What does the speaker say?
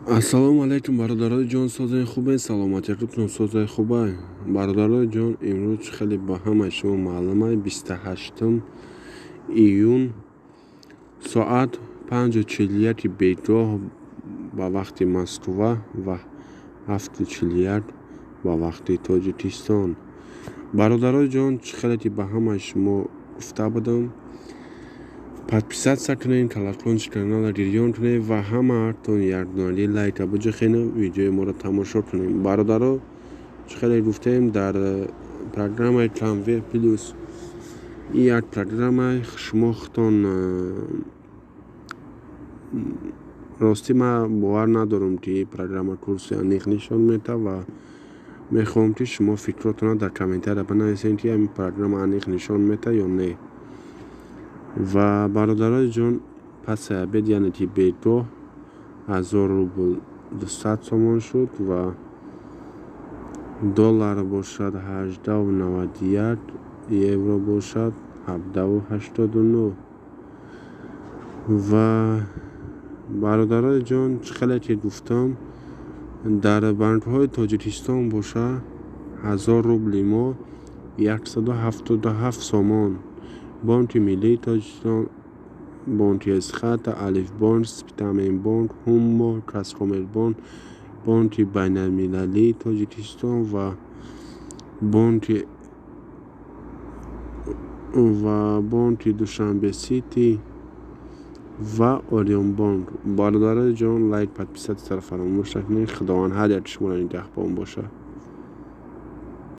Ассалому алайкум, бародарои ҷон, созаи хубе, саломатиятон созаи хубай. Бародарои ҷон, имрӯз хеле ба ҳамаи шумо маълумай, 28 июн, соат 5:41 бегоҳ ба вақти Москва ва 7:41 ба вақти Тоҷикистон. Бародарои ҷон, чӣ хеле ки ба ҳамаи шумо гуфта будам, подписаться кунед, колокольчик канала гирён кунед ва ҳамаатон якдонаги лайка биҷухену видеои моро тамошо кунед. Бародаро, чӣ хеле гуфтем, дар программаи Конвейер Плюс, ин як программаи шумо худтон. Ростӣ, ман бовар надорам, ки ин программа курси аниқ нишон медиҳад, ва мехоҳам, ки шумо фикротонро дар комментария бинависед, ки ҳамин программа аниқ нишон медиҳад ё не. Ва, бародарои ҷон, паси обед, яъне ки бегоҳ, 1000 рубл 200 сомон шуд ва доллар бошад 18,91, евро бошад 17,89. Ва, бародарои ҷон, чӣ хеле ки гуфтам, дар банкҳои Тоҷикистон боша, 1000 рубли мо 177 сомон. Бонки Миллии Тоҷикистон, Бонки Эсхата, Алифбонк, Спитаменбонк, Ҳумо, Казкоммербонк, Бонки Байналмилалии Тоҷикистон ва бонки Душанбе Сити ва Ориёнбонк. Бародарои ҷон, лайк, подписаться ро фаромӯш накунед. Худованд ҳар яки шуморо нигаҳбон бошад.